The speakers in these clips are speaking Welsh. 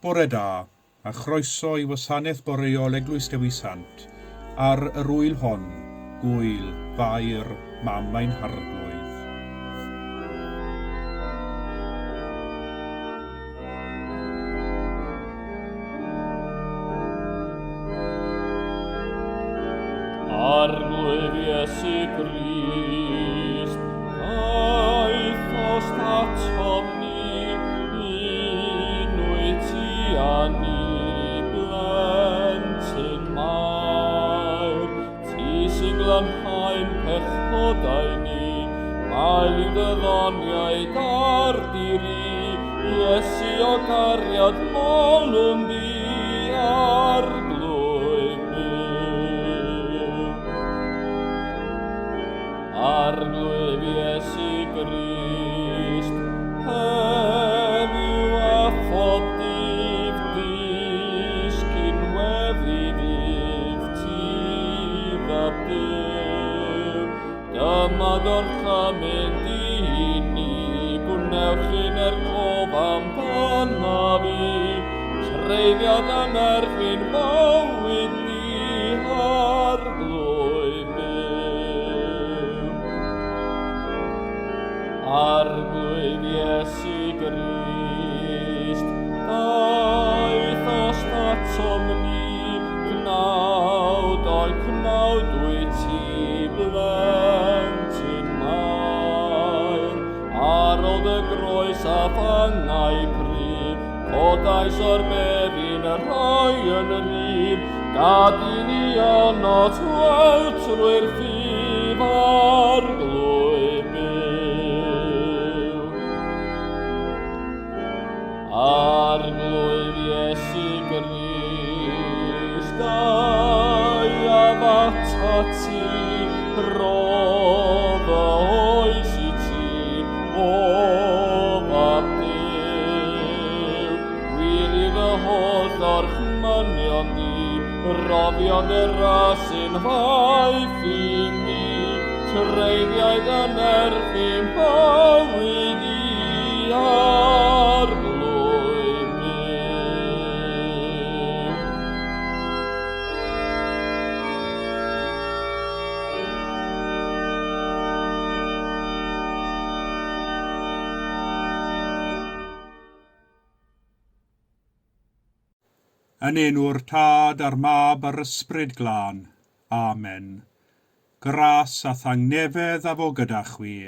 Bore da, a chroeso i wasanaeth boreol Eglwys Dewi Sant ar yr ŵyl hon, gŵyl Fair Mam ein Harglwydd. Arglwydd Iesu Grist, daethost atom ni, un wyt ti a ni, blentyn Mair. Ti sy'n glanhau'n pechodau ni, Mael yw dy ddoniau da'r diri, Iesu o gariad molwn di, Arglwydd byw. Arglwydd Iesu Grist, heddiw a phob dydd disgyn weddi fydd ti fab Duw. Dyma gorchymyn di i ni, gwnewch un er cof amdanaf i, treiddiad yn erfyn bywyd ni, Arglwydd byw. Arglwydd Iesu Grist, daethost atom ni, cnawd o'i cnawd wyt ti, blentyn Mair. Ar ôl dy groes a fangau cryf, codais o'r beddyn y rhai yn rhydd, gad i ni anot weld trwy'r ffydd Arglwydd byw. Arglwydd Iesu Grist, gaeaf atat ti, rho fy oes i ti, o fab Duw. Gwir i fy holl orchmynion di, roddion dy ras yn faith i mi, treiddiau dy nerth i'm bywyd i, Arglwydd byw. Yn enw'r Tad a'r Mab a'r Ysbryd Glân. Amen. Gras a thangnefedd a fo gyda chwi.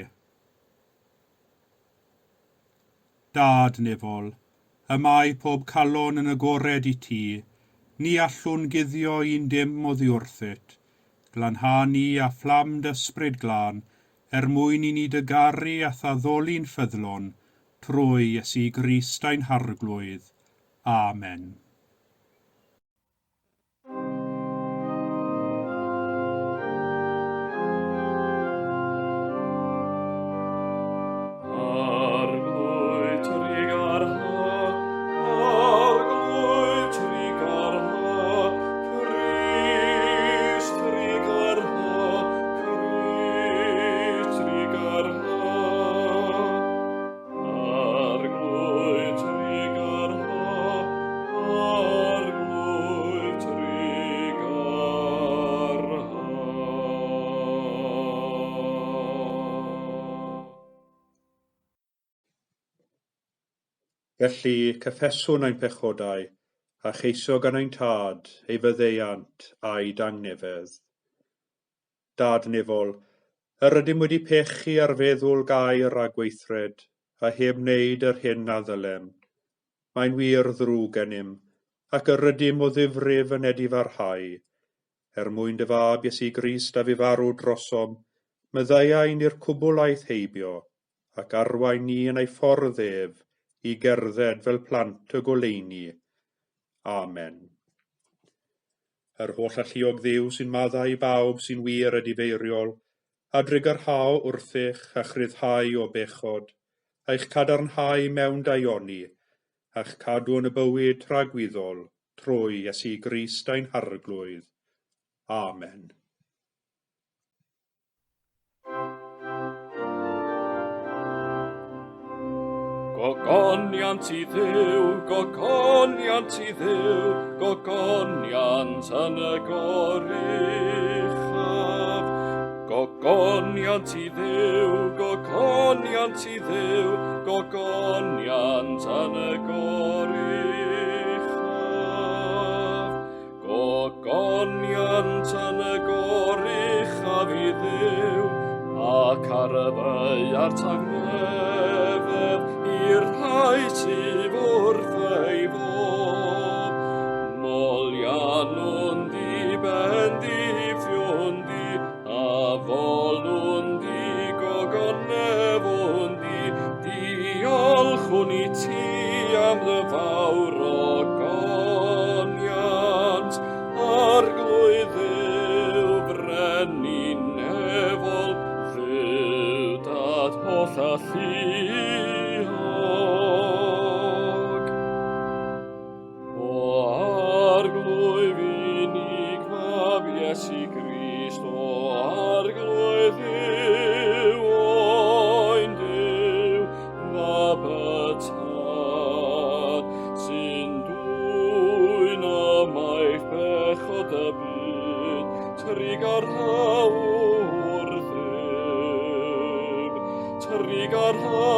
Dad nefol, y mae pob calon yn agored i ti, ni allwn guddio un dim oddi wrthyt. Glanha ni â fflam dy Ysbryd Glân, er mwyn i ni dy garu a thaddoli'n ffyddlon, trwy Iesu Grist ein Harglwydd. Amen. Arglwydd trugarha, Arglwydd trugarha, Crist trugarha, Crist trugarha. Arglwydd trugarha, Arglwydd trugarha. Felly, cyffeswn ein pechodau, a cheisio gan ein Tad ei faddeuant a'i dangnefedd. Dad nefol, yr ydym wedi pechu ar feddwl gair a gweithred, a heb wneud yr hyn a ddylem. Mae'n wir ddrwg gennym, ac yr ydym o ddifrif yn edifarhau. Er mwyn dy fab Iesu Grist a fu farw drosom, maddeuai ni'r cwbl aeth heibio, ac arwain ni yn ei ffordd ef i gerdded fel plant y goleuni. Amen. Yr holl alluog Dduw sy'n maddau i bawb sy'n wir edifeiriol, a drugarhao wrthych a chryfhau o bechod, a'ch cadarnhau mewn daioni, a'ch cadw yn y bywyd tragwyddol, trwy Iesu Grist ein Harglwydd. Amen. Gogoniant i Dduw, gogoniant i Dduw, gogoniant yn y goruchaf. Gogoniant i Dduw, gogoniant i Dduw, gogoniant yn y goruchaf. Gogoniant yn y goruchaf i Dduw, ac ar y ddaear tangnefedd i'r rhai sydd wrth ei fodd. Moliannwn di, bendithiwn di, a folwn di, gogonefwn di, diolchwn i ti am dy fawr ogoniant, Arglwydd Dduw, brenin nefol, Dduw Dad holl alluog. O Arglwydd unig Fab Iesu Grist, o Arglwydd Dduw, Oen Duw, Mab y Tad, sy'n dwyn ymaith bechod y byd, trugarha wrthym, trugarha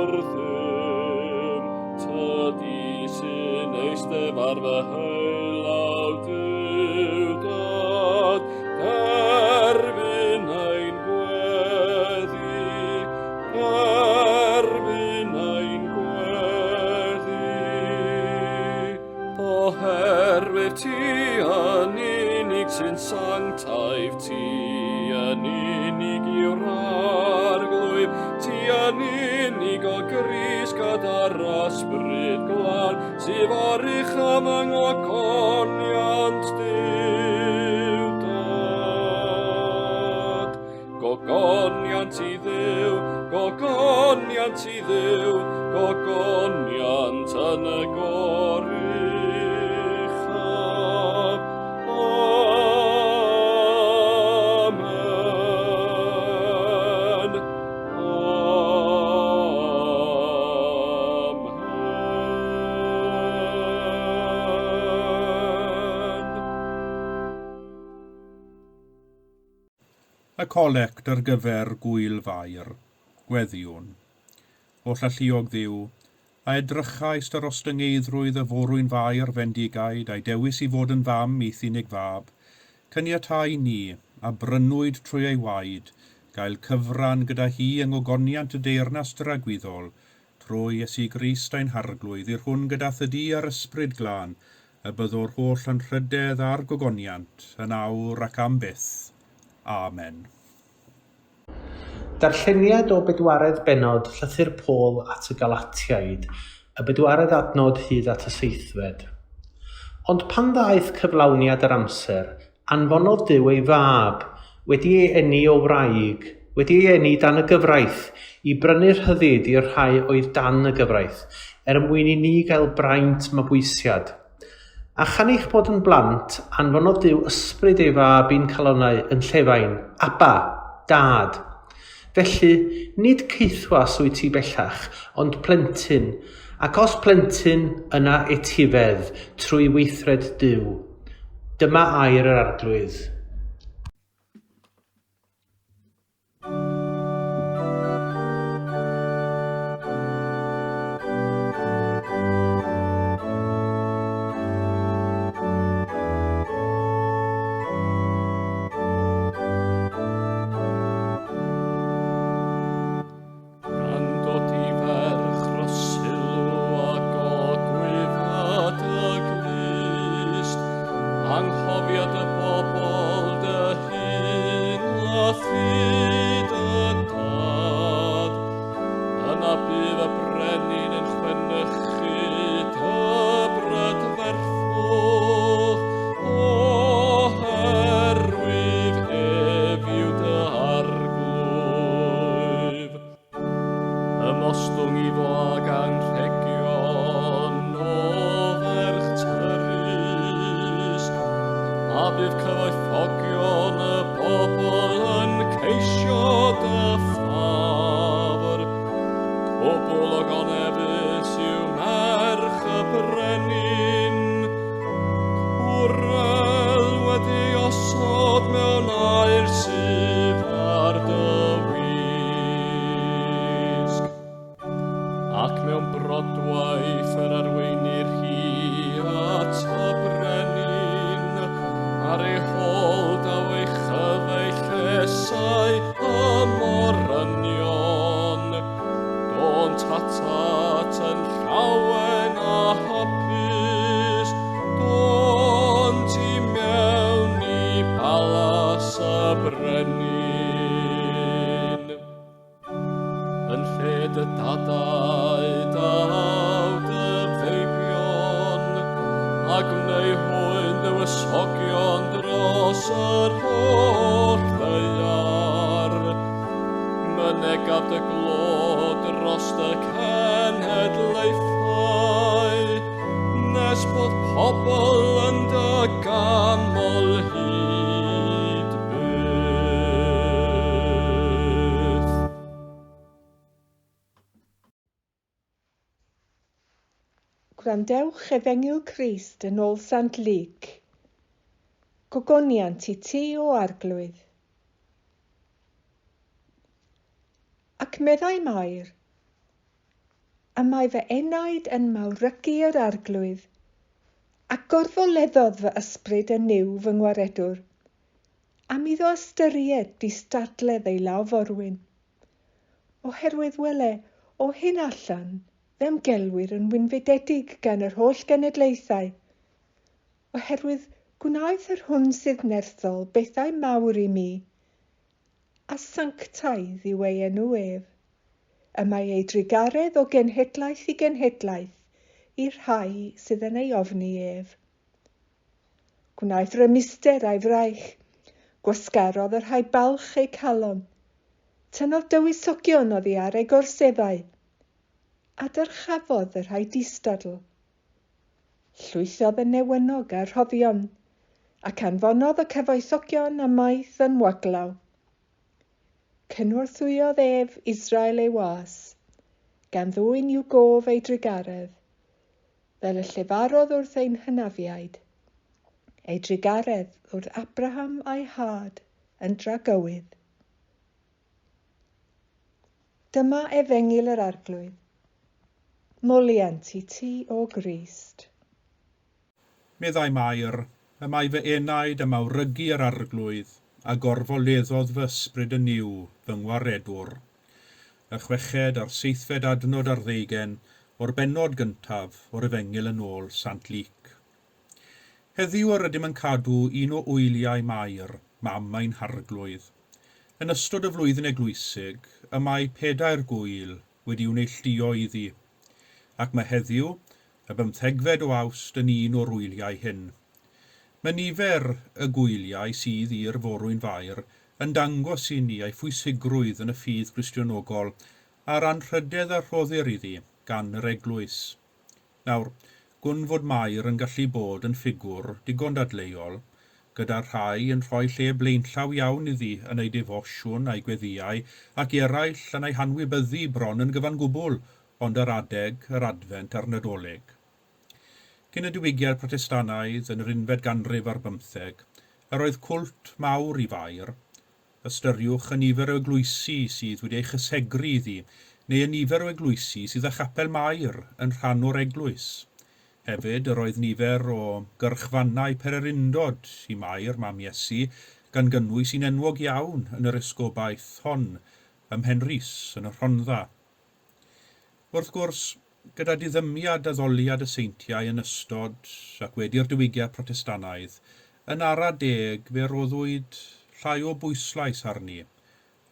wrthym, tydi sy'n eistedd ar fy heulaw Duw Dad, derbyn ein gweddi, derbyn ein gweddi. Oherwydd ti yn unig sy'n sanctaidd, ti yn unig yw'r Arglwydd, ti yn unig o Grist gyda'r Ysbryd Glân, sydd oruchaf yng ngogoniant Duw Dad. Gogoniant i Dduw, gogoniant i Dduw, gogoniant yn y goruchaf. Amen. Amen. Y colect ar gyfer Gŵyl Fair, gweddïwn. Holl alluog Dduw, a edrychaist ar ostyngeiddrwydd y forwyn Fair fendigaid a'i dewis i fod yn fam i'th unig fab, caniatáu ni, a brynwyd trwy ei waed, gael cyfran gyda hi yng ngogoniant y deyrnas dragwyddol, trwy Iesu Grist ein Harglwydd, i'r hwn gyda thydi a'r Ysbryd Glân, y byddw'r holl anrhydedd a'r gogoniant, yn awr ac am byth. Amen. Darlleniad o bedwaredd bennod llythyr Paul at y Galatiaid, y bedwaredd adnod hyd at y seithfed. Ond pan ddaeth cyflawniad yr amser, anfonodd Duw ei fab, wedi ei eni o wraig, wedi ei eni dan y gyfraith, i brynu rhyddid i'r rhai oedd dan y gyfraith, er mwyn i ni gael braint mabwysiad. A chan eich bod yn blant, anfonodd Duw ysbryd ei fab i'n calonnau yn llefain, Abba, Dad. Felly, nid caethwas wyt ti bellach, ond plentyn, ac os plentyn, yna etifedd, trwy weithred Duw. Dyma air yr Arglwydd. Gan dodi ferch dros sylw a gogwydd y glust, anghofiad y bobl Brodwaith yr arweinir hi at y brenin, ar ei hôl daw ei chyfeillesau y morynion. Dônt atat yn llawen a hapus, dônt i mewn i balas y brenin. Yn lle dy dadau daw dy feibion, a gwneu hwy'n dywysogion dros yr holl ddaear. Mynegaf dy glod dros dy cenhedlaethau, nes bod pobl yn dy ganmol hyd byth. Gwrandewch Efengyl Crist yn ôl Sant Luc. Gogoniant i ti o Arglwydd. Ac meddai Mair, y mae fy enaid yn mawrygu yr Arglwydd, a gorfoleddodd fy ysbryd yn Nuw fy ngwaredwr, am iddo ystyried distadledd ei law forwyn. Oherwydd wele, o hyn allan, fe'm gelwir yn wynfydedig gan yr holl genedlaethau, oherwydd gwnaeth yr hwn sydd nerthol bethau mawr i mi, a sanctaidd yw ei enw ef. Y mae ei drugaredd o genhedlaeth i genhedlaeth i'r rhai sydd yn ei ofni ef. Gwnaeth rymuster a'i fraich, gwasgarodd y rhai balch eu calon, tynnodd dywysogion oddi ar eu gorseddau, a dyrchafodd y rhai distadl. Llwythodd y newynog a'r rhoddion, ac anfonodd y cyfoethogion ymaith yn waglaw. Cynorthwyodd ef Israel ei was, gan ddwyn i'w gof ei drugaredd, fel y llefarodd wrth ein hynafiaid, ei drugaredd wrth Abraham a'i had yn dragywydd. Dyma Efengyl yr Arglwydd. Moliant i ti o Grist. Meddai Mair, y mae fy enaid yn mawrygu yr Arglwydd, a gorfoleddodd fy ysbryd yn Nuw, fy ngwaredwr. Y chweched a'r seithfed adnod ar ddeugain o'r bennod gyntaf o'r Efengyl yn ôl Sant Luc. Heddiw yr ydym yn cadw un o wyliau Mair, mam ein Harglwydd. Yn ystod y flwyddyn eglwysig, y mae pedair gŵyl wedi'u neilltuo iddi, ac mae heddiw, y bymthegfed o Awst, yn un o'r wyliau hyn. Mae nifer y gwyliau sydd i'r Forwyn Fair yn dangos i ni ei phwysigrwydd yn y ffydd Gristionogol a'r anrhydedd a rhoddir iddi gan yr Eglwys. Nawr, gwn fod Mair yn gallu bod yn ffigwr digon dadleuol, gyda rhai yn rhoi lle blaenllaw iawn iddi yn ei defosiwn a'i gweddïau, ac eraill yn ei hanwybyddu bron yn gyfan gwbl, ond ar adeg yr Adfent a'r Nadolig. Cyn y diwygiad Protestannaidd yn yr unfed ganrif ar bymtheg, yr oedd cwlt mawr i Fair. Ystyriwch y nifer o eglwysi sydd wedi ei chysegru iddi, neu y nifer o eglwysi sydd â chapel Mair yn rhan o'r eglwys. Hefyd, yr oedd nifer o gyrchfannau pererindod i Mair, mam Iesu, gan gynnwys un enwog iawn yn yr esgobaeth hon, ym Mhenrhys, yn y Rhondda. Wrth gwrs, gyda diddymiad addoliad y seintiau yn ystod ac wedi'r diwygiad Protestannaidd, yn ara deg fe roddwyd llai o bwyslais arni,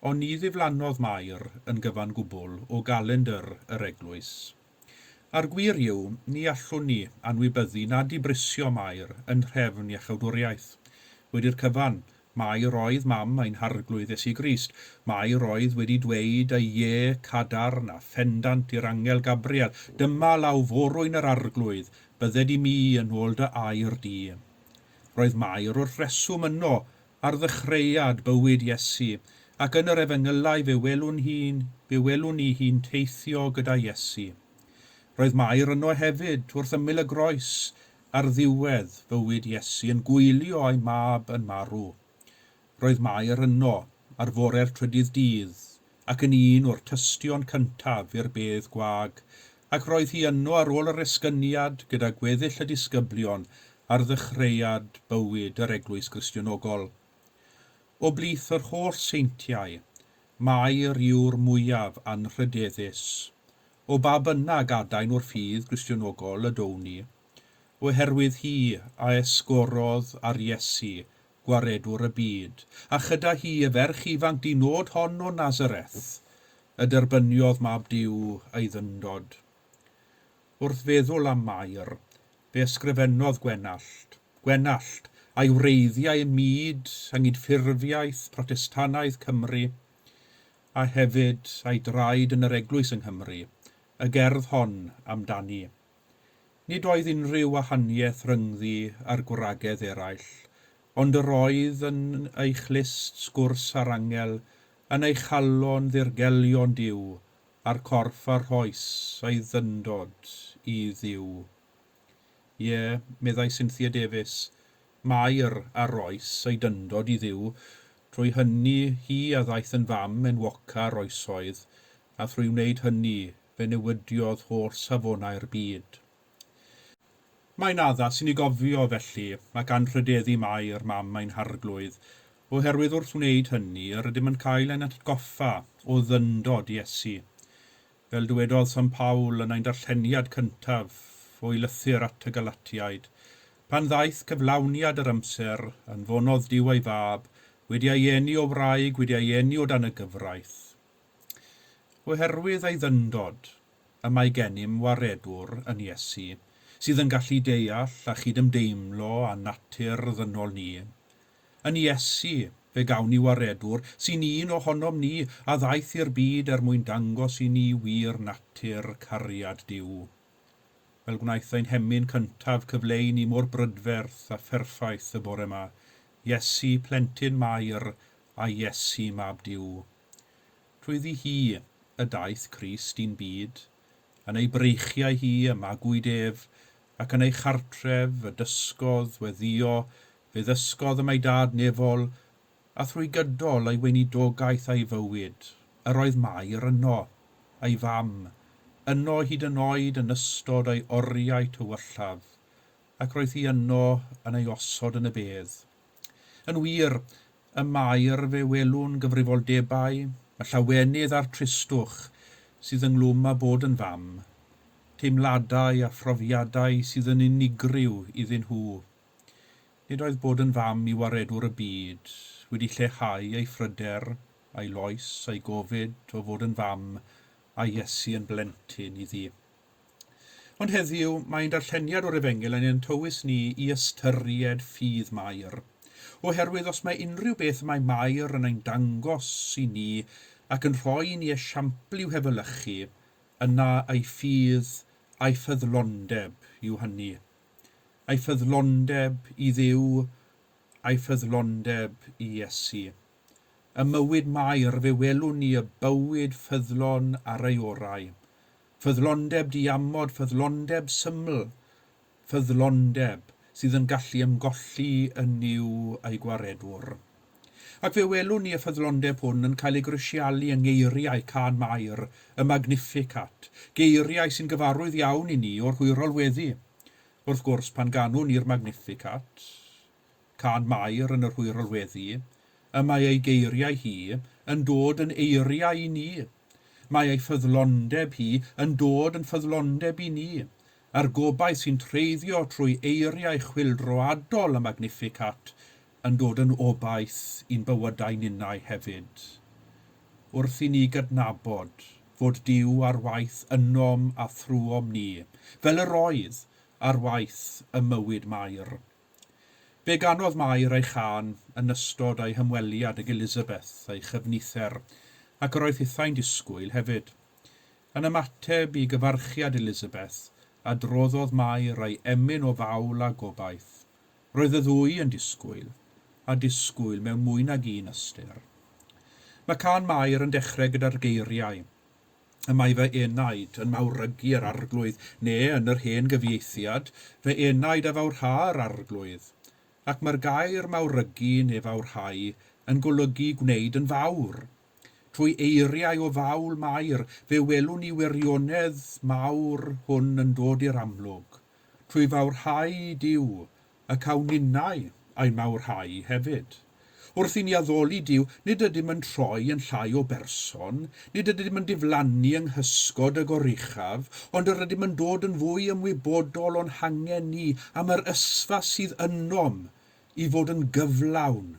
ond ni ddiflannodd Mair yn gyfan gwbl o galendr yr eglwys. A'r gwir yw, ni allwn ni anwybyddu na dibrisio Mair yn nhrefn iachawdwriaeth. Wedi'r cyfan, Mair oedd mam ein Harglwydd Iesu Grist. Mair oedd wedi dweud y ie cadarn a phendant i'r angel Gabriel, dyma law forwyn yr Arglwydd, bydded i mi yn ôl dy air di. Roedd Mair wrth reswm yno ar ddechreuad bywyd Iesu, ac yn yr efengylau fe welwn ni hi'n teithio gyda Iesu. Roedd Mair yno hefyd wrth ymyl y groes ar ddiwedd bywyd Iesu yn gwylio ei mab yn marw. Roedd Mair yno ar fore'r trydydd dydd ac yn un o'r tystion cyntaf i'r bedd gwag, Ac roedd hi yno ar ôl yr esgyniad gyda gweddill y disgyblion ar ddechreuad bywyd yr Eglwys Gristionogol. O blith yr holl seintiau, Mair yw'r mwyaf anrhydeddus. O ba bynnag adain o'r ffydd Gristionogol y down ni, oherwydd hi a esgorodd ar Iesu, Gwaredwr y byd, a chyda hi y ferch ifanc di-nod hon o Nazareth, y derbyniodd Mab Duw ei ddyndod. Wrth feddwl am Mair, fe ysgrifennodd Gwenallt, Gwenallt, a'i wreiddiau ym myd anghydffurfiaeth Protestannaidd Cymru, a hefyd a'i draed yn yr Eglwys yng Nghymru, y gerdd hon amdani. Nid oedd unrhyw wahaniaeth rhyngddi a'r gwragedd eraill, ond yr oedd yn ei chlust sgwrs â'r angel, yn ei chalon ddirgelion Duw, a'r corff a rhoes ei ddyndod i Dduw. Ie, meddai Cynthia Davies, Mair a roes ei dyndod i Dduw, trwy hynny hi a ddaeth yn fam enwoca'r oesoedd, a thrwy wneud hynny fe newidiodd holl safonau'r byd. Mae'n addas i ni gofio, felly, ac anrhydeddu Mair, mam ein Harglwydd, oherwydd wrth wneud hynny yr ydym yn cael ein atgoffa o ddyndod Iesu. Fel dywedodd Sant Paul yn ein darlleniad cyntaf o'i lythyr at y Galatiaid, Pan ddaeth cyflawniad yr amser, anfonodd Duw ei Fab, wedi ei eni o wraig, wedi ei eni o dan y gyfraith. Oherwydd ei ddyndod, y mae gennym Waredwr yn Iesu, sydd yn gallu deall a chydymdeimlo â natur ddynol ni. Yn Iesu, fe gawn ni Waredwr sy'n un ohonom ni, a ddaeth i'r byd er mwyn dangos i ni wir natur cariad Duw. Fel gwnaeth ein hemyn cyntaf cyfleu ni mor brydferth a pherffaith y bore 'ma, Iesu, plentyn Mair, a Iesu, Mab Duw. Trwyddi hi y daeth Crist i'n byd, yn ei breichiau hi y magwyd ef, ac yn ei chartref y dysgodd weddïo, fe ddysgodd am ei Dad nefol, a thrwy gydol ei weinidogaeth a'i fywyd, yr oedd Mair yno, ei fam, yno hyd yn oed yn ystod ei oriau tywyllaf, ac roedd hi yno yn ei osod yn y bedd. Yn wir, ym Mair fe welwn gyfrifoldebau, y llawenydd a'r tristwch sydd ynghlwm â bod yn fam, teimladau a phrofiadau sydd yn unigryw iddyn nhw. Nid oedd bod yn fam i waredwr y byd wedi lleihau ei phryder, a'i loes, a'i gofid o fod yn fam a Iesu yn blentyn iddi. Ond heddiw, mae ein darlleniad o'r Efengyl yn ein tywys ni i ystyried ffydd Mair. Oherwydd os mae unrhyw beth y mae Mair yn ein dangos i ni ac yn rhoi i ni esiampl i'w hefelychu, yna ei ffydd a'i ffyddlondeb yw hynny. Ei ffyddlondeb i Dduw, a'i ffyddlondeb i Iesu. Ym mywyd Mair fe welwn ni y bywyd ffyddlon ar ei orau. Ffyddlondeb diamod, ffyddlondeb syml, ffyddlondeb sydd yn gallu ymgolli yn Nuw a'i Gwaredwr. Ac fe welwn ni y ffyddlondeb hwn yn cael ei grisialu yng ngeiriau cân Mair, y Magnificat, geiriau sy'n gyfarwydd iawn i ni o'r hwyrol weddi. Wrth gwrs, pan ganwn ni'r Magnificat, cân Mair yn yr hwyrol weddi, y mae ei geiriau hi yn dod yn eiriau i ni. Mae ei ffyddlondeb hi yn dod yn ffyddlondeb i ni, a'r gobaith sy'n treiddio trwy eiriau chwyldroadol y Magnificat yn dod yn obaith i'n bywydau ninnau hefyd. Wrth i ni gydnabod fod Duw ar waith ynom a thrwom ni, fel yr oedd ar waith ym mywyd Mair. Fe ganodd Mair ei chân yn ystod ei hymweliad ag Elizabeth, ei chyfnither, ac yr oedd hithau'n disgwyl hefyd. Yn ymateb i gyfarchiad Elizabeth, adroddodd Mair ei emyn o fawl a gobaith. Roedd y ddwy yn disgwyl, a disgwyl mewn mwy nag un ystyr. Mae cân Mair yn dechrau gyda'r geiriau, Y mae fy enaid yn mawrygu yr Arglwydd, neu, yn yr hen gyfieithiad, fy enaid a fawrha yr Arglwydd. Ac mae'r gair mawrygu neu fawrhau yn golygu gwneud yn fawr. Trwy eiriau o fawl Mair, fe welwn ni wirionedd mawr hwn yn dod i'r amlwg. Trwy fawrhau Duw, y cawn ninnau ein mawrhau hefyd. Wrth i ni addoli Duw, nid ydym yn troi yn llai o berson, nid ydym yn diflannu yng nghysgod y goruchaf, ond yr ydym yn dod yn fwy ymwybodol o'n hangen ni am yr ysfa sydd ynom i fod yn gyflawn.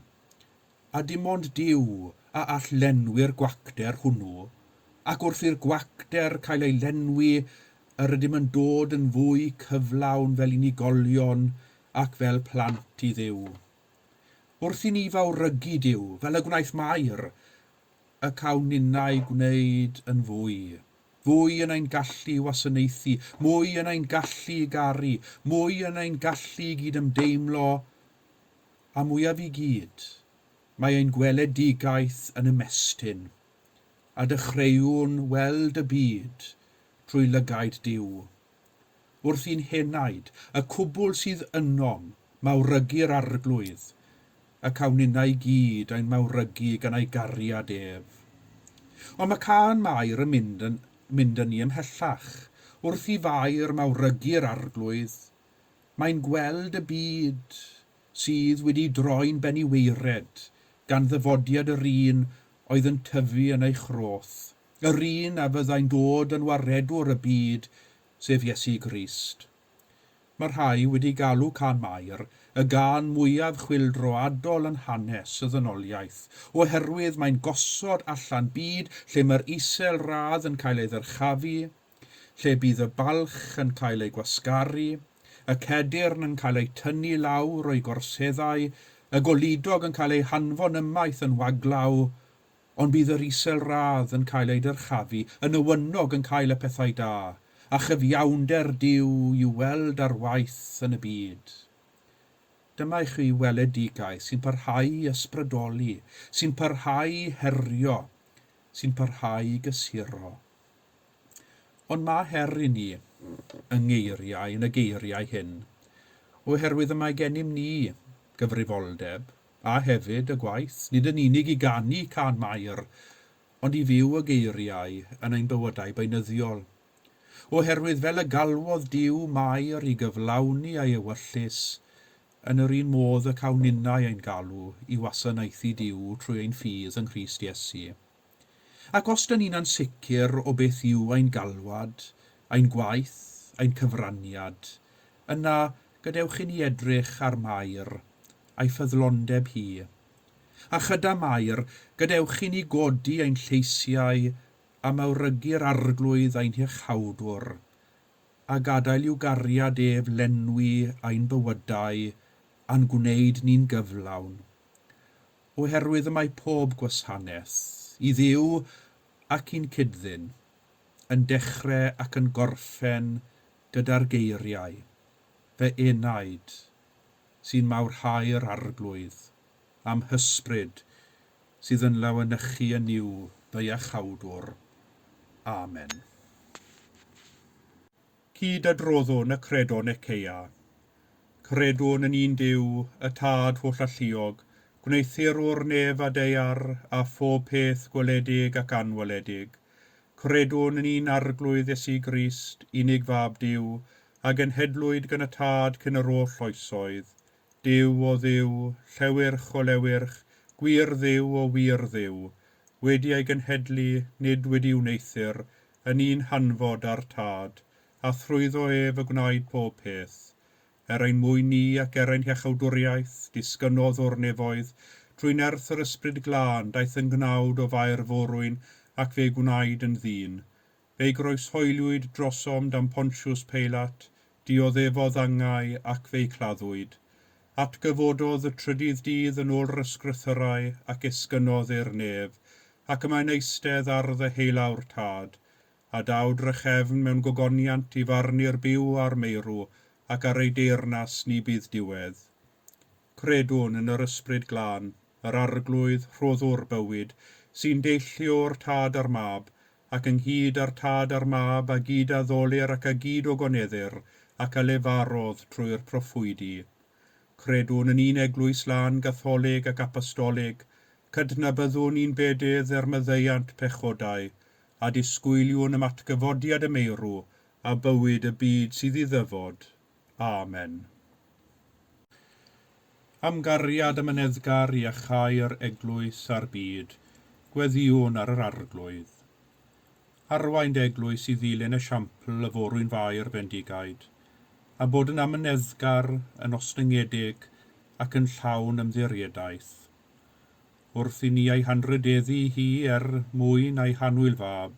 A dim ond Duw a all lenwi'r gwacter hwnnw, ac wrth i'r gwacter cael ei lenwi, yr ydym yn dod yn fwy cyflawn fel unigolion ac fel plant i Dduw. Wrth i ni fawrygu Duw, fel y gwnaeth Mair, y cawn ninnau gwneud yn fwy. Fwy yn ein gallu i wasanaethu, mwy yn ein gallu i garu, mwy yn ein gallu i gydymdeimlo, a mwyaf i gyd, mae ein gweledigaeth yn ymestyn, a dechreuwn weld y byd trwy lygaid Duw. Wrth i'n henaid, y cwbl sydd ynom, mawrygu'r Arglwydd, y cawn ninnau i gyd ein mawrygu gan ei gariad ef. Ond mae cân Mair yn mynd yn mynd â ni ymhellach. Wrth i Fair mawrygu'r Arglwydd, mae'n gweld y byd sydd wedi droi'n beniwaered gan ddyfodiad yr un oedd yn tyfu yn ei chroth, yr un a fyddai'n dod yn waredwr y byd, sef Iesu Grist. Mae rhai wedi galw Cân Mair y gân mwyaf chwyldroadol yn hanes y ddynoliaeth, oherwydd mae'n gosod allan byd lle mae'r isel radd yn cael ei ddyrchafu, lle bydd y balch yn cael ei gwasgaru, y cedyrn yn cael eu tynnu lawr o'i gorseddau, y goludog yn cael ei hanfon ymaith yn waglaw, ond bydd yr isel radd yn cael ei dyrchafu, y newynog yn cael y pethau da, a chyfiawnder Duw i'w weld ar waith yn y byd. Dyma i chi weledigaeth sy'n parhau i ysbrydoli, sy'n parhau i herio, sy'n parhau i gysuro. Ond mae her i ni yng ngeiriau, yn y geiriau hyn, oherwydd y mae gennym ni gyfrifoldeb, a hefyd y gwaith, nid yn unig i ganu cân Mair, ond i fyw y geiriau yn ein bywydau beunyddiol. Oherwydd fel y galwodd Duw Mair i gyflawni ei ewyllys, yn yr un modd y cawn ninnau ein galw i wasanaethu Duw trwy ein ffydd yng Nghrist Iesu. Ac os 'dyn ni'n ansicr o beth yw ein galwad, ein gwaith, ein cyfraniad, yna gadewch i ni edrych ar Mair, a'i ffyddlondeb hi. A chyda Mair, gadewch i ni godi ein lleisiau a mawrygu'r Arglwydd ein Hiachawdwr, a gadael i'w gariad ef lenwi ein bywydau a'n gwneud ni'n gyflawn. Oherwydd y mae pob gwasanaeth, i Dduw ac i'n cyd-ddyn, yn dechrau ac yn gorffen gyda'r geiriau, Fy enaid, sy'n mawrhau'r Arglwydd, a'm hysbryd, sydd yn lawenychu yn Nuw fy Iachawdwr. Amen. Cyd-adroddwn y Credo Nicaea. Credwn yn un Duw, y Tad hollalluog, gwneuthurwr nef a daear, a phob peth gweledig ac anweledig. Credwn yn un Arglwydd Iesu Grist, unig Fab Duw, a genhedlwyd gan y Tad cyn yr oll oesoedd, Duw o Dduw, llewyrch o lewyrch, gwir Dduw o wir Dduw, wedi ei genhedlu, nid wedi wneuthur, yn un hanfod â'r Tad, a thrwyddo ef y gwnaed pob peth. Er ein mwyn ni ac er ein hiachawdwriaeth, disgynnodd o'r nefoedd, trwy nerth yr Ysbryd Glân, daeth yn gnawd o Fair Forwyn, ac fe gwnaed yn ddyn. Fe'i groeshoeliwyd drosom dan Pontius Peilat, dioddefodd angau, ac fe'i claddwyd. Atgyfododd y trydydd dydd yn ôl yr Ysgrythyrau, ac esgynnodd i'r nef, ac y mae'n eistedd ar ddeheulaw'r Tad. A daw drachefn mewn gogoniant i farnu'r byw a'r meirw, ac ar ei deyrnas ni bydd diwedd. Credwn yn yr Ysbryd Glân, yr Arglwydd, Rhoddwr bywyd, sy'n deillio o'r Tad a'r Mab, ac ynghyd â'r Tad a'r Mab a gyd-addolir ac a gyd-ogoneddir, ac a lefarodd trwy'r proffwydi. Credwn yn un Eglwys lân Gatholig ac Apostolig. Cydnabyddwn ni'n bedydd er maddeuant pechodau, a disgwyliwn am atgyfodiad y meirw a bywyd y byd sydd i ddyfod. Amen. Am gariad amyneddgar i achau'r eglwys a'r byd, gweddïwn ar yr Arglwydd. Arwain dy eglwys i ddilyn esiampl y forwyn Fair bendigaid, a bod yn amyneddgar, yn ostyngedig ac yn llawn ymddiriedaeth. Wrth i ni ei hanrhydeddu hi er mwyn ei hannwyl fab,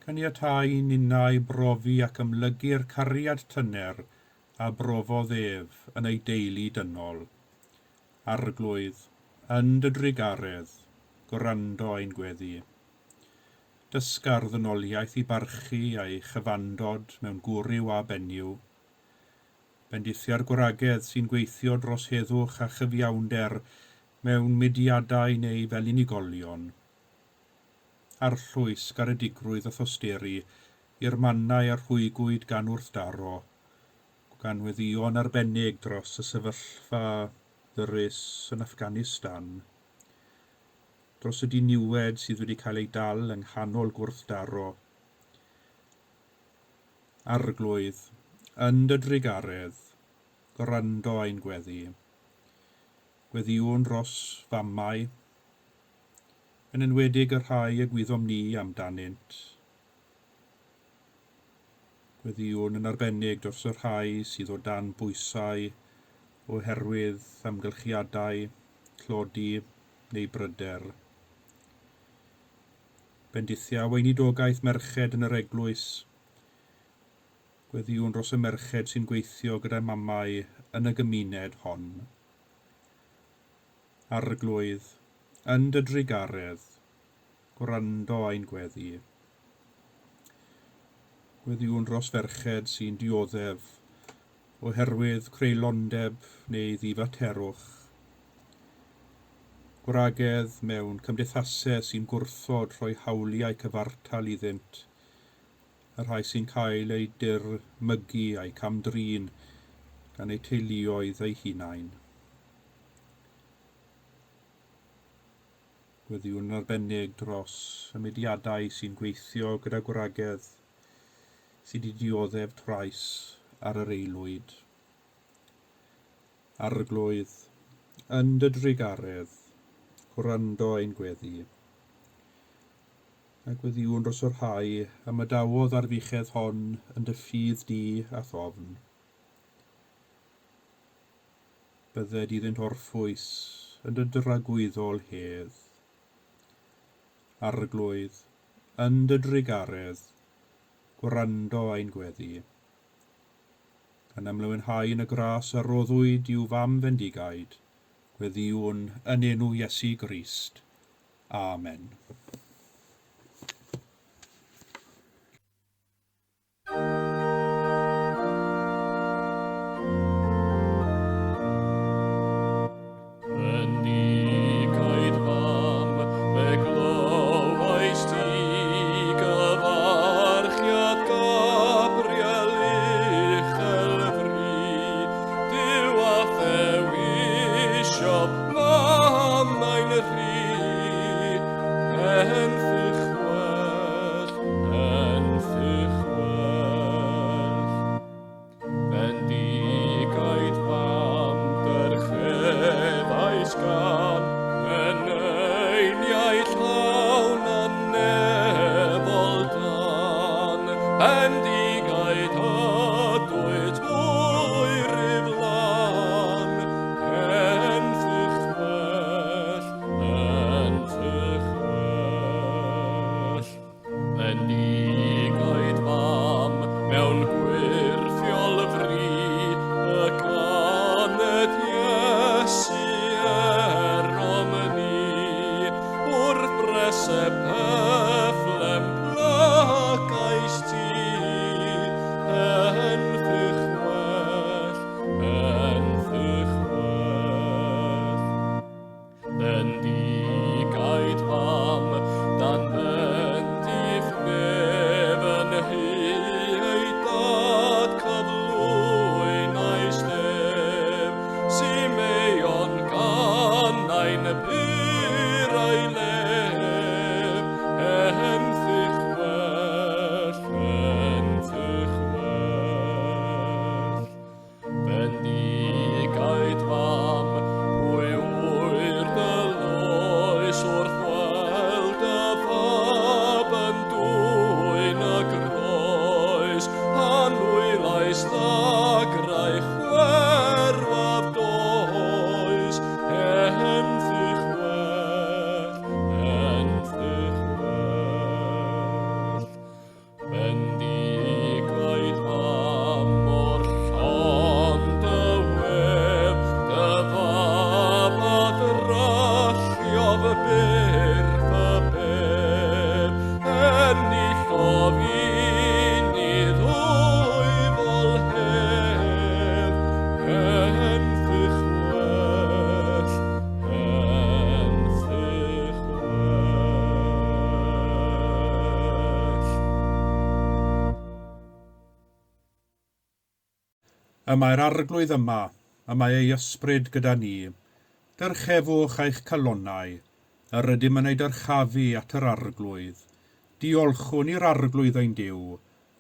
caniatáu ninnau brofi ac amlygu'r cariad tyner a brofodd ef yn ei deulu dynol. Arglwydd, yn dy drugaredd, gwrando ein gweddi. Dysga'r ddynoliaeth i barchu a'i chyfandod mewn gwryw a benyw. Bendithia'r gwragedd sy'n gweithio dros heddwch a chyfiawnder mewn mudiadau neu fel unigolion. Arllwys garedigrwydd a thosturi i'r mannau a rhwygwyd gan wrthdaro, gan weddïo'n arbennig dros y sefyllfa ddyrys yn Afghanistan, dros y diniwed sydd wedi cael ei dal yng nghanol gwrthdaro. Arglwydd, yn dy drugaredd, gwrando ein gweddi. Gweddïwn dros famau, yn enwedig y rhai y gwyddom ni amdanynt. Gweddïwn yn arbennig dros y rhai sydd o dan bwysau oherwydd amgylchiadau, tlodi neu bryder. Bendithia weinidogaeth merched yn yr eglwys. Gweddïwn dros y merched sy'n gweithio gyda mamau yn y gymuned hon. Arglwydd, yn dy drugaredd, gwrando ein gweddi. Gweddïwn dros ferched sy'n dioddef oherwydd creulondeb neu ddifaterwch. Gwragedd mewn cymdeithasau sy'n gwrthod rhoi hawliau cyfartal iddynt, y rhai sy'n cael eu dirmygu a'u cam-drin gan eu teuluoedd eu hunain. Gweddïwn yn arbennig dros y mudiadau sy'n gweithio gyda gwragedd sydd wedi dioddef trais ar yr aelwyd. Arglwydd, yn dy drugaredd, gwrando ein gweddi. A gweddïwn dros y rhai a ymadawodd â'r fuchedd hon yn dy ffydd di a'th ofn. Bydded iddynt orffwys yn dy dragwyddol hedd. Arglwydd, yn dy drugaredd, gwrando ein gweddi. Gan ymlawenhau yn y gras a roddwyd i'w fam fendigaid, gweddïwn yn enw Iesu Grist. Amen. Bendigaid fam, fe glywais ti gyfarchiad Gabriel uchel fri. Duw a ddewisiodd mamau'n rhy. ddagrau chwerwaf does, entych well, entych well. Bendigaid fam o'r llond y web, dy fab a drylliodd y byrth y bedd, enillodd i ni ddwyfol hedd, entych well, entych well. Y mae'r arglwydd yma, y mae ei ysbryd gyda ni. Dyrchefwch eich calonnau, yr ydym yn ei dyrchafu at yr arglwydd. Diolchwn i'r arglwydd ein Duw,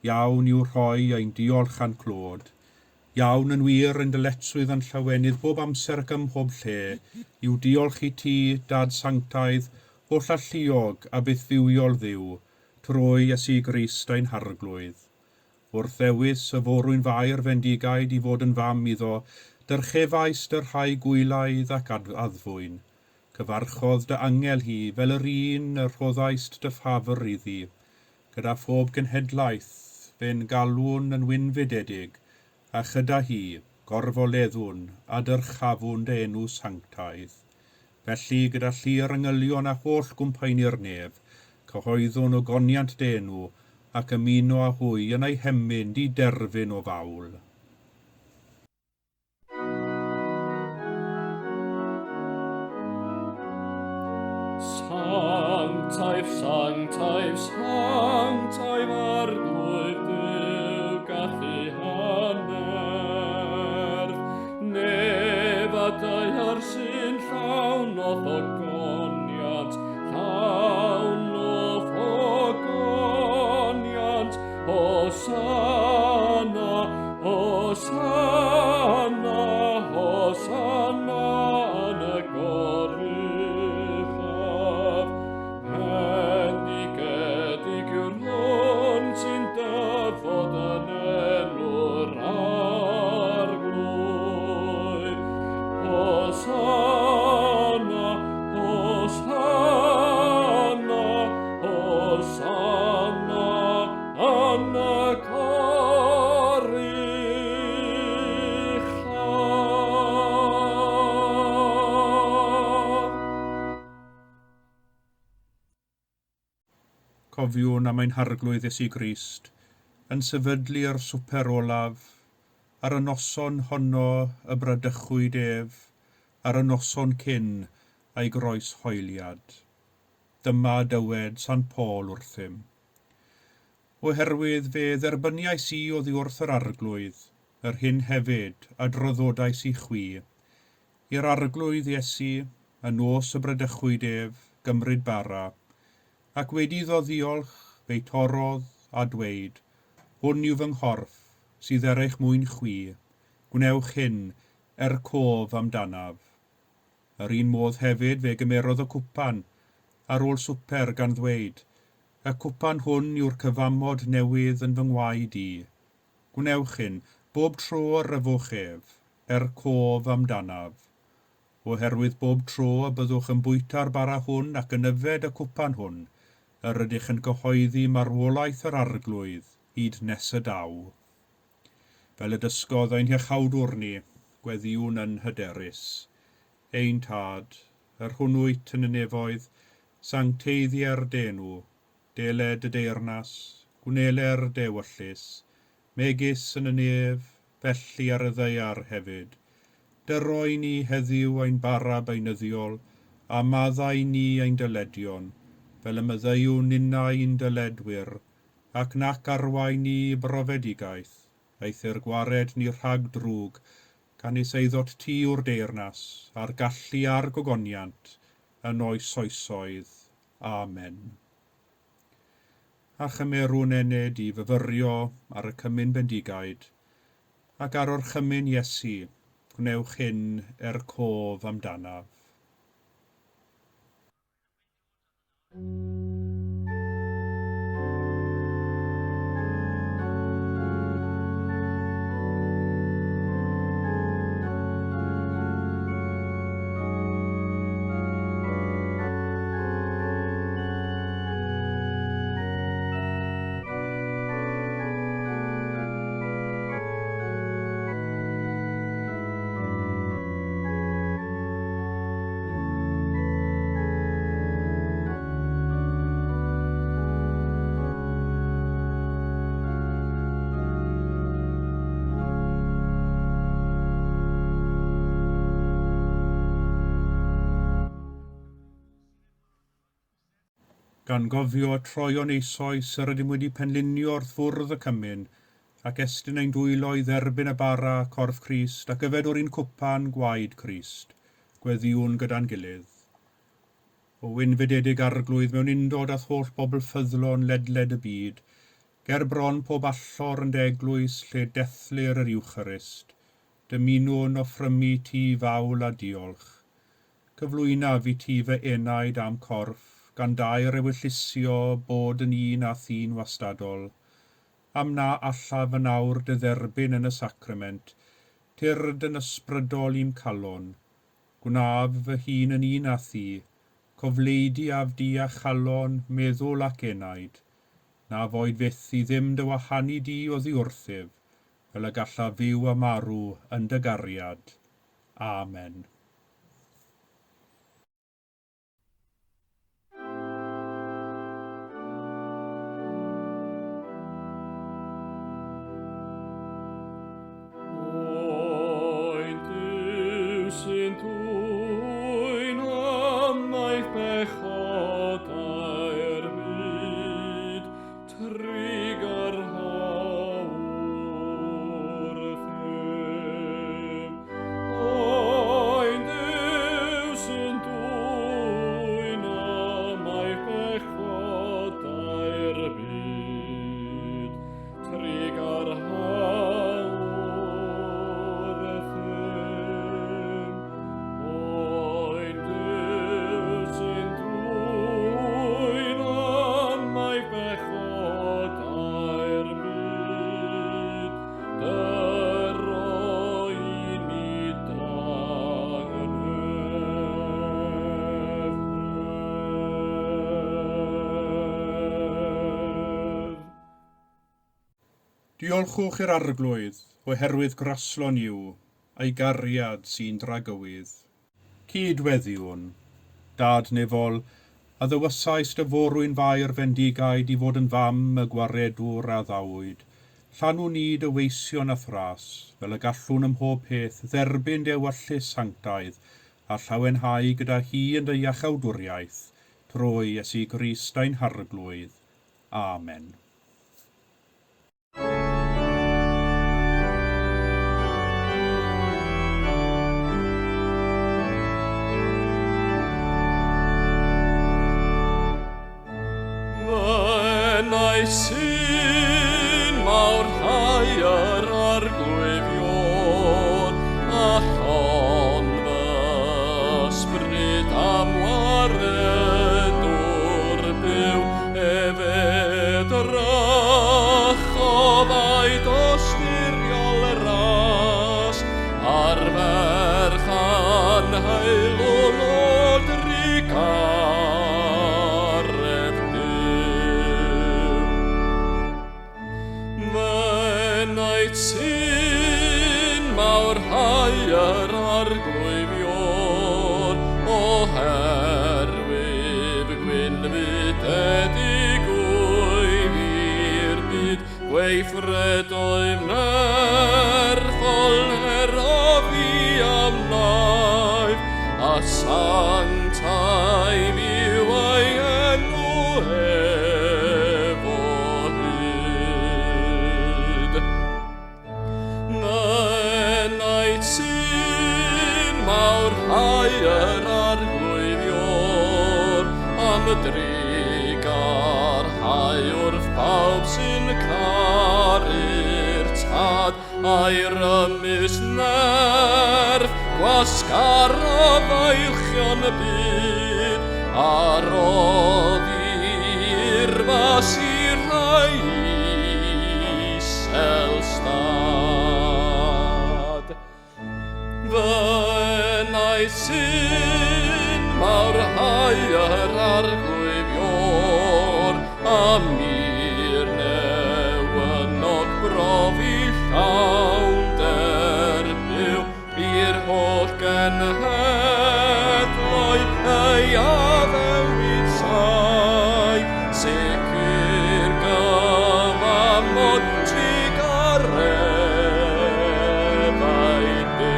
iawn i'w rhoi ein diolch a'n clod. Iawn yn wir yn dyletswydd a'n llawenydd bob amser ac ym mhob lle, i'w diolch i ti, Dad sanctaidd, holl alluog a bythfywiol Dduw, trwy Iesu Grist ein harglwydd. Wrth ddewis y forwyn Fair fendigaid i fod yn fam iddo, dyrchefais dy rhai gwylaidd ac addfwyn. Cyfarchodd dy angel hi fel yr un y rhoddaist dy ffafr iddi. Gyda phob genhedlaeth fe'n galwn yn wynfydedig, a chyda hi gorfoleddwn a dyrchafwn dy enw sanctaidd. Felly gyda llu'r angylion a holl gwmpaeni'r nef, cyhoeddwn ogoniant dy enw, ac ymuno â hwy yn ei hemyn di derfyn o fawl. Sanctaidd, sanctaidd, sanctaidd arglwydd Duw gallu hannerth. Nef a daear sy'n llawn o'th ogoniant, llawn o'th ogoniant. Hosanna, Hosanna, Hosanna yn y goruchaf. Bendigedig yw'r hwn sy'n dyfod yn enw'r arglwydd. Hosanna, Hosanna, Hosanna yn y goruchaf. Cofiwn am ein harglwydd Iesu Grist, yn sefydlu'r swper olaf, ar y noson honno y bradychwyd ef, ar y noson cyn a'i groeshoeliad. Dyma dywed Sant Paul wrthym. Oherwydd fe dderbyniais i oddi wrth yr arglwydd, yr hyn hefyd a draddodais i chwi. I'r arglwydd Iesu, y nos y bradychwyd ef, gymryd bara, ac wedi iddo ddiolch, fe'i torrodd a dweud, hwn yw fy nghorff, sydd er eich mwyn chwi, gwnewch hyn er cof amdanaf. Yr un modd hefyd fe gymerodd y cwpan ar ôl swper gan ddweud, y cwpan hwn yw'r cyfamod newydd yn fy ngwaed i. Gwnewch hyn, bob tro yr yfwch ef, er cof amdanaf. Oherwydd bob tro y byddwch yn bwyta'r bara hwn ac yn yfed y cwpan hwn, yr ydych yn cyhoeddi marwolaeth yr arglwydd hyd nes y daw. Fel y dysgodd ein hiachawdwr ni, gweddïwn yn hyderus. Ein tad, yr hwn wyt yn y nefoedd, sancteiddier dy enw, deled y deyrnas, gwneler dy ewyllys, megis yn y nef, felly ar y ddaear hefyd. Dyroi ni heddiw ein bara beunyddiol, a maddau ni ein dyledion, fel y maddeuwn ninnau ein dyledwyr, ac nac arwain ni i brofedigaeth, eithr gwared ni rhag drwg, canys eiddot ti yw'r deyrnas, a'r gallu a'r gogoniant, yn oes oesoedd. Amen. A chymerwn ened i fyfyrio ar y cymun bendigaid, ac ar orchymyn Iesu, gwnewch hyn er cof amdanaf. Gan gofio y troion eisoes yr ydym wedi penlinio wrth fwrdd y cymun, ac estyn ein dwylo i dderbyn y bara corff Crist ac yfed o'r un cwpan gwaed Crist, gweddïwn gyda'n gilydd. O wynfydedig Arglwydd mewn undod â'th holl bobl ffyddlon ledled y byd, ger bron pob allor yn dy eglwys lle dethlir yr Iwcharist, dymunwn offrymu ti fawl a diolch. Cyflwynaf i ti fy enaid a'm corff, gan daer ewyllysio bod yn un â thi'n wastadol. Am na allaf yn awr dy dderbyn yn y sacrament, tyrd yn ysbrydol i'm calon. Gwnaf fy hun yn un â thi, cofleidiaf di â chalon, meddwl ac enaid. Na foed fyth i ddim dy wahanu di oddi wrthyf, fel y gallaf fyw a marw yn dy gariad. Amen. Oen Duw sy'n dwyn ymaith bechodau'r byd, trugarha wrthym. Oen Duw sy'n dwyn ymaith bechodau'r byd, trugarha wrthym. Oen Duw sy'n dwyn ymaith bechodau'r byd, dyro i ni dangnefedd. Diolchwch i'r Arglwydd, oherwydd graslon yw, a'i gariad sy'n dragywydd. Cydweddiwn, Dad nefol, a ddywysais dy forwyn Fair fendigaid i fod yn fam y gwaredwr a ddawyd. Llanw ni dy weision a thras, fel y gallwn ym mhob peth dderbyn dy ewyllys sanctaidd, a llawenhau gyda hi yn dy iachawdwriaeth, trwy Iesu Grist ein Harglwydd. Amen. Fy enau sy'n mawrhau yr Arglwydd Iôn, a llon fy ysbryd am waredwr byw, efe drychodd a'i dosturiol ras, a'r ferch anheilwn o drugaredd Duw. Fy enaid sy'n mawrhau yr Arglwydd Iôn, oherwydd gwynfydedig wyf i'r byd, gweithredoedd nerthol her a fi am naif, a sanctaidd yw ei enw efo hyd. Fy enaid sy'n mawrhau yr Arglwydd Iôn, am drugarhau wrth pawb sy'n caru'r Tad, a'i rymus nerth gwasgarodd ailchion y byd, a roddi urddas i'r rhai isel stad. Fy enaid sy'n mawrhau yr Arglwydd Iôr, am i'r newynog brofi llawnder byw, i'r holl genhedloedd ei addewid saif, sicr gyfamod trugareddau Duw.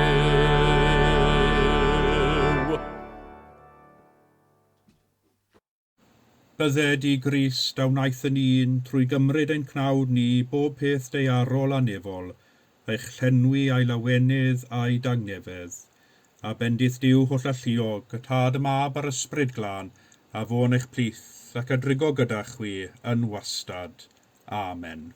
Bydded i Grist a wnaeth yn un trwy gymryd ein cnawd ni bob peth daearol a nefol, eich llenwi a'i lawenydd a'i dangnefedd. A bendith Duw hollalluog, y Tad, y Mab a'r Ysbryd Glân, a fo yn eich plith ac a drigo gyda chwi yn wastad. Amen.